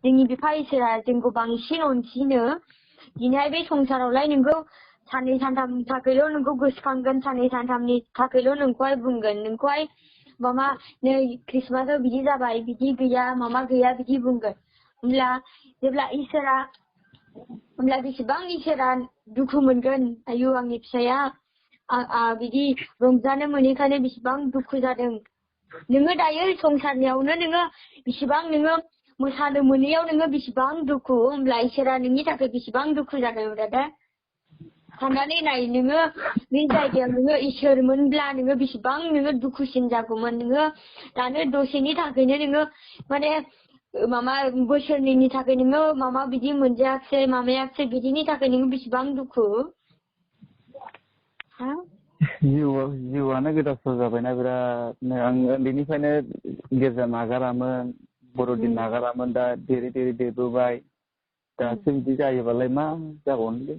जोंनि बिफा इसोरा जोंखौ बांसिन अनसिनो दिनैहाय बे संसारावलाय नोंखौ साननै सानथामनि थाखायल' नोंखौ गोसोखांगोन साननै सानथामनि थाखायल' नोंखौहाय बुंगोन नोंखौहाय मामा नै ख्रिस्टमासाव बिदि जाबाय बिदि गैया मामा गैया बिदि बुंगोन होमब्ला बेसेबां इसोरा दुखु मोनगोन आयु आंनि फिसाया बिदि रंजानो मोनैखायनो बेसेबां दुखु जादों नोङो दायो संसारनियावनो नोङो बेसेबां नोङो मोसानो मोनैयाव नोङो बेसेबां दुखु होमब्ला इसोरा नोंनि थाखाय बेसेबां दुखु जादों ब्रादार साननानै नाय नोङो बे जायगायाव नोङो इसोरमोनब्ला नोङो बेसेबां नोङो दुखुसिन जागौमोन नोङो दानो दसेनि थाखायनो नोङो माने मामा बोसोरनैनि थाखाय नोङो मामा बिदि मोनजायाखिसै मामायाखिसै बिदिनि थाखाय नोङो बेसेबां दुखु जिउआनो गोदाव सोराव जाबायना बिरादनो आं उन्दैनिफ्रायनो गिर्जा नागारामोन बर'दिन नागारामोन दा देरै देरै देरबोबाय दासो बिदि जायोबालाय मा जाबावनोलै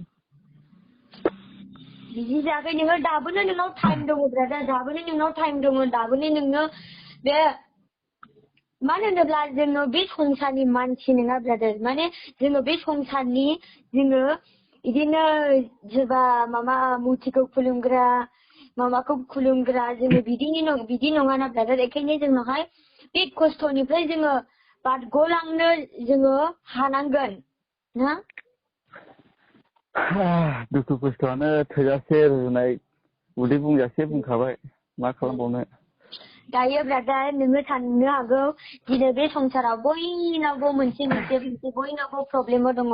बिदि जायाखै नोङो दाबोनो नोंनाव टाइम दङ ब्रादार दाबोनो नोंनाव टाइम दङ दाबोनो नोङो बे मानो होनोब्ला जोङो बे संसारनि मानसि नङा ब्रादार माने जोङो बे संसारनि जोङो बिदिनो सोरबा मामा मुर्तिखौ खुलुमग्रा मामाखौ खुलुमग्रा जोङो बिदि नङाना ब्रादार बेखायनो जोंनावहाय बे खस्थ'निफ्राय जोङो बारग'लांनो जोङो हानांगोन ना दुखु खस्थ'आनो थोजासे रुजुनाय उदै बुंजासे बुंखाबाय मा खालामबावनो दायो ब्रादार नोङो साननो हागौ दिनै बे संसाराव बयनावबो मोनसे बयनावबो प्रब्लेमा दङ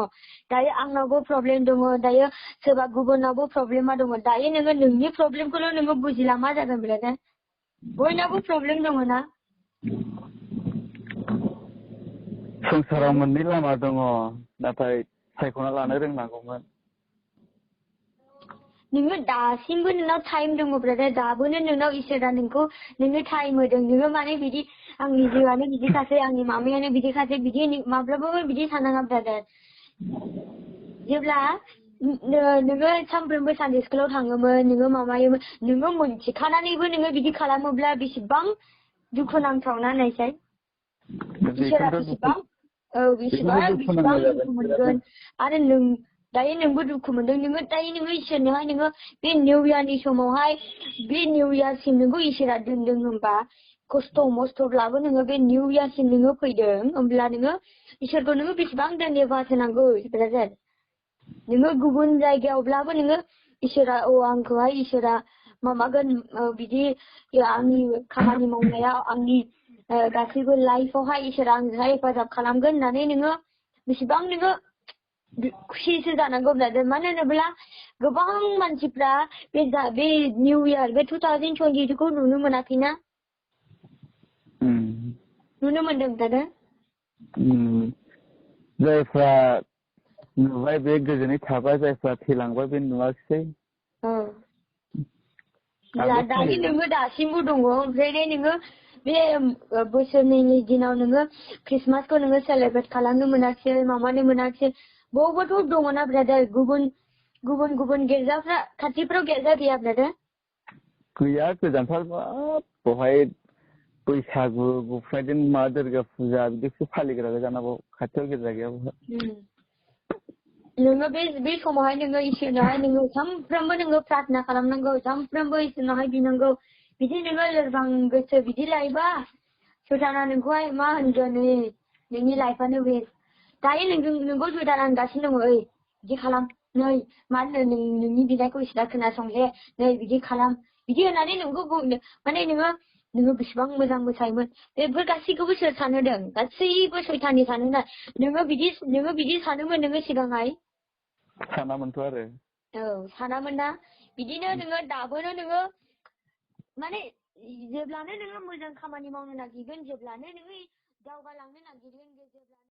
दायो आंनावबो प्रब्लेम दङ दायो सोरबा गुबुनावबो प्रब्लेमा दङ दायो नोङो नोंनि प्रब्लेमखौल' नोङो बुजिला मा जागोन ब्रादार बयनावबो प्रब्लेम दङ ना संसाराव मोननै लामा दङ नाथाय सायख'ना लानो रोंनांगौमोन नोङो दासिमबो नोंनाव टाइम दङ ब्रादार दाबोनो नोंनाव इसोरा नोंनो टाइम होदों नोङो माने बिदि आंनि जिउआनो बिदिखासै आंनि मामायानो बिदिखासै बिदि माब्लाबाबो बिदि सानाङा ब्रादार जेब्ला नोङो सानफ्रोमबो सानडे स्कुलाव थाङोमोन नोङो माबायोमोन नोङो मोनथिखानानैबो नोङो बिदि खालामोब्ला बेसेबां दुखुनांथावना नायसाय इसोरा बेसेबां दुखु मोनगोन आरो दायो नोंबो दुखु मोनदों नोङो इसोरनोहाय नोङो बे निउ इयारनि समावहाय बे निउ इयारसिम नोंखौ इसोरा दोनदों होनबा खस्थ' मस्थ'ब्लाबो नोङो बे निउ इयारसिम नोङो फैदों होमब्ला नोङो इसोरखौ नोङो बेसेबां धन्यबाद होनांगौ ब्रादार नोङो गुबुन जायगायावब्लाबो नोङो इसोरा आंखौहाय इसोरा माबागोन बिदि आंनि खामानि मावनायाव आंनि गासैबो लाइफआवहाय इसोरा आंजोंहाय हेफाजाब खालामगोन होननानै नोङो बेसेबां नोङो खुसिसो जानांगौ ब्रादार मानो होनोब्ला गोबां मानसिफ्रा बे निउ इयार बे 2022 खौ नुनो मोनाखैना नुनो मोनदों ब्रादार जायफ्रा नुबाय बे गोजोनै थाबाय जायफ्रा थैलांबाय बे नुवाखिसै दायो नोङो दासिमबो दङ ओमफ्राय नोङो बे बोसोरनैनि दिनाव नोङो ख्रिस्टमासखौ नोङो सेलेब्रेट खालामनो मोनाखिसै माबानो मोनाखिसै बबावबोथ' दङना ब्रादार गुबुन गिर्जाफ्रा खाथिफ्राव गिर्जा गैया ब्रादार गैया गोजानथार बहाय बैसागु गुफ्रायजों मा दुर्गा फुजा बिदिखौ फालिग्रा गोजानाव खाथियाव गिर्जा गैया बहाय नोङो बे समावहाय नोङो इसोरनावहाय नोङो सानफ्रोमबो नोङो प्रार्थना खालामनांगौ सानफ्रोमबो इसोरनावहाय बिनांगौ बिदि नोङो लोरबां गोसो बिदि लायोबा सैताना नोंखौहाय मा होनगोन नोंनि लाइफआनो वेस्ट दायो नोंखौ सैताना होनगासिनो दङ बिदि खालाम नै मा होनो नोंनि बिनायखौ इसोरा खोनासंले नै बिदि खालाम बिदि होननानै नोंखौ बुंनो माने नोङो बेसेबां मोजां मोसायोमोन बेफोर गासैखौबो सोर सानहोदों गासैबो सैताननि सानहोनाय नोङो बिदि सानोमोन नोङो सिगांहाय सानामोनथ' आरो सानामोन ना बिदिनो नोङो दाबोनो नोङो माने जेब्लानो नोङो मोजां खामानि मावनो नागिरगोन जेब्लानो नोङो दावगालांनो नागिरगोन जेब्लानो